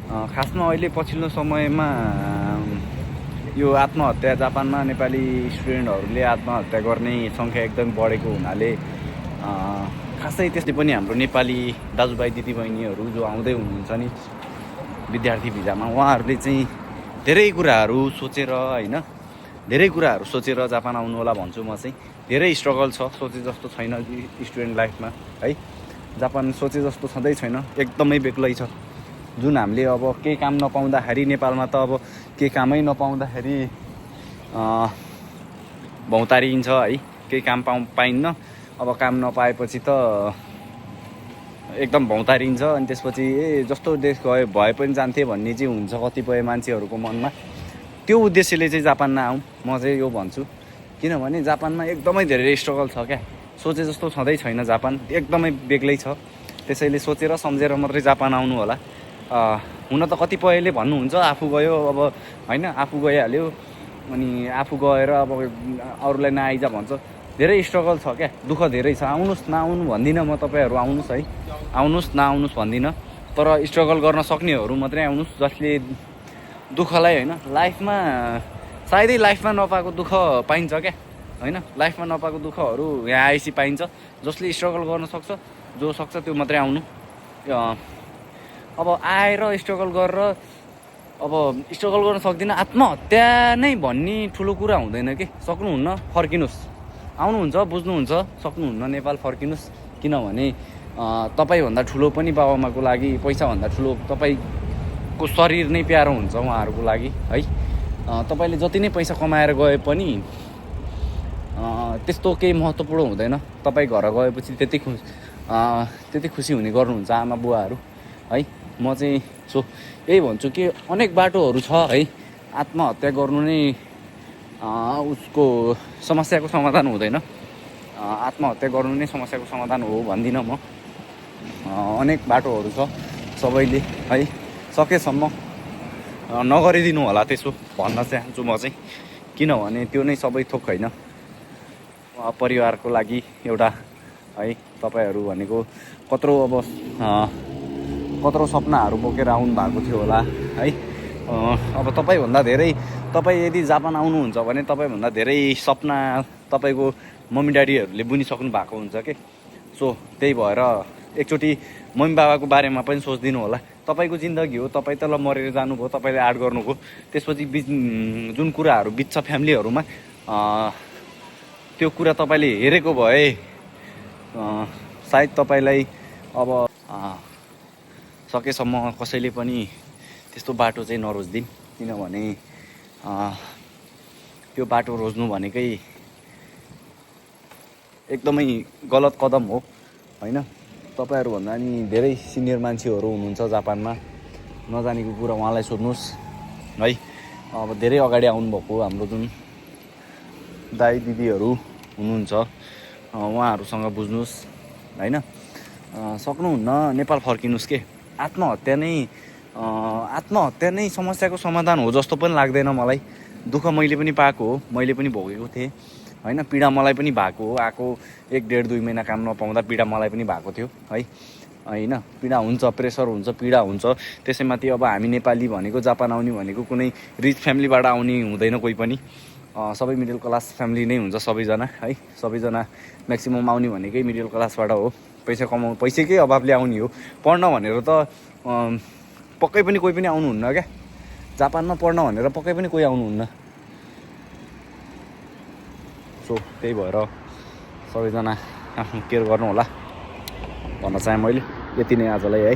खासमा अहिले पछिल्लो समयमा यो आत्महत्या जापानमा नेपाली स्टुडेन्टहरूले आत्महत्या गर्ने सङ्ख्या एकदम बढेको हुनाले खासै त्यसले पनि हाम्रो नेपाली दाजुभाइ दिदीबहिनीहरू जो आउँदै हुनुहुन्छ नि विद्यार्थी भिजामा, उहाँहरूले चाहिँ धेरै कुराहरू सोचेर होइन, धेरै कुराहरू सोचेर जापान आउनु होला भन्छु म चाहिँ। धेरै स्ट्रगल छ, सोचे जस्तो छैन स्टुडेन्ट लाइफमा है। जापान सोचे जस्तो छँदै छैन, एकदमै बेग्लै छ। जुन हामीले अब केही काम नपाउँदाखेरि नेपालमा त अब केही कामै नपाउँदाखेरि भौतारिन्छ है, केही काम पाइन्न। अब काम नपाएपछि त एकदम भौतारिन्छ अनि त्यसपछि जस्तो देश गए भए पनि जान्थे भन्ने चाहिँ हुन्छ कतिपय मान्छेहरूको मनमा। त्यो उद्देश्यले चाहिँ जापानमा आउँ म चाहिँ यो भन्छु। किनभने जापानमा एकदमै धेरै स्ट्रगल छ क्या, सोचे जस्तो छँदै छैन जापान, एकदमै बेग्लै छ। त्यसैले सोचेर सम्झेर मात्रै जापान आउनु होला। हुन त कतिपयले भन्नुहुन्छ आफू गयो अब होइन, आफू गइहाल्यो अनि आफू गएर अब अरूलाई नआइजा भन्छ। धेरै स्ट्रगल छ क्या, दुःख धेरै छ। आउनुहोस् नआउनु भन्दिनँ म, तपाईँहरू आउनुहोस् है, आउनुहोस् नआउनुहोस् भन्दिनँ, तर स्ट्रगल गर्न सक्नेहरू मात्रै आउनुहोस्, जसले दुःखलाई होइन लाइफमा सायदै लाइफमा नपाएको दुःख पाइन्छ क्या होइन, लाइफमा नपाएको दुःखहरू यहाँ आएपछि पाइन्छ। जसले स्ट्रगल गर्न सक्छ, जो सक्छ त्यो मात्रै आउनु। अब आएर स्ट्रगल गरेर अब स्ट्रगल गर्न सक्दिनँ आत्महत्या नै भन्ने ठुलो कुरा हुँदैन कि। सक्नुहुन्न फर्किनुहोस्, आउनुहुन्छ बुझ्नुहुन्छ, सक्नुहुन्न नेपाल फर्किनुहोस्। किनभने तपाईँभन्दा ठुलो पनि बाबाआमाको लागि, पैसाभन्दा ठुलो तपाईँको शरीर नै प्यारो हुन्छ उहाँहरूको लागि है। तपाईँले जति नै पैसा कमाएर गए पनि त्यस्तो केही महत्त्वपूर्ण हुँदैन। तपाईँ घर गएपछि त्यति खुसी हुने गर्नुहुन्छ आमा बुवाहरू है। म चाहिँ यही भन्छु कि अनेक बाटोहरू छ है, आत्महत्या गर्नु नै उसको समस्याको समाधान हुँदैन। आत्महत्या गर्नु नै समस्याको समाधान हो भन्दिनँ म। अनेक बाटोहरू छ, सबैले है सकेसम्म नगरिदिनु होला त्यसो भन्न चाहन्छु म चाहिँ। किनभने त्यो नै सबै थोक होइन, परिवारको लागि एउटा है। तपाईँहरू भनेको कत्रो सपनाहरू बोकेर आउनु भएको थियो होला है। अब तपाईँभन्दा धेरै, तपाईँ यदि जापान आउनुहुन्छ भने तपाईँभन्दा धेरै सपना तपाईँको मम्मी ड्याडीहरूले बुनिसक्नु भएको हुन्छ के। सो त्यही भएर एकचोटि मम्मी बाबाको बारेमा पनि सोचिदिनु होला। तपाईँको जिन्दगी हो, तपाईँ तल मरेर जानुभयो, तपाईँले आर्ट गर्नुभयो, त्यसपछि जुन कुराहरू बित्छ फ्यामिलीहरूमा, त्यो कुरा तपाईँले हेरेको भए सायद तपाईँलाई अब सकेसम्म कसैले पनि त्यस्तो बाटो चाहिँ नरोज्दिन्। किनभने त्यो बाटो रोज्नु भनेकै एकदमै गलत कदम हो होइन। तपाईँहरूभन्दा नि धेरै सिनियर मान्छेहरू हुनुहुन्छ जापानमा, नजानेको कुरा उहाँलाई सोध्नुहोस् है। अब धेरै अगाडि आउनुभएको हाम्रो जुन दाइ दिदीहरू हुनुहुन्छ उहाँहरूसँग बुझ्नुहोस् होइन। सक्नुहुन्न नेपाल फर्किनुहोस् के। आत्महत्या नै समस्याको समाधान हो जस्तो पनि लाग्दैन मलाई। दुःख मैले पनि पाएको हो, मैले पनि भोगेको थिएँ होइन। पीडा मलाई पनि भएको हो, आएको 1-1.5-2 महिना काम नपाउँदा पीडा मलाई पनि भएको थियो है होइन। पीडा हुन्छ, प्रेसर हुन्छ, पीडा हुन्छ। त्यसैमाथि अब हामी नेपाली भनेको जापान आउने भनेको कुनै रिच फ्यामिलीबाट आउने हुँदैन कोही पनि, सबै मिडल क्लास फ्यामिली नै हुन्छ सबैजना है। सबैजना म्याक्सिमम आउने भनेकै मिडल क्लासबाट हो, पैसाकै अभावले आउने हो। पढ्न भनेर त पक्कै पनि कोही पनि आउनुहुन्न क्या, जापानमा पढ्न भनेर पक्कै पनि कोही आउनुहुन्न। सो त्यही भएर सबैजना आफ्नो केयर गर्नु होला भन्न चाहेँ मैले। यति नै आजलाई है।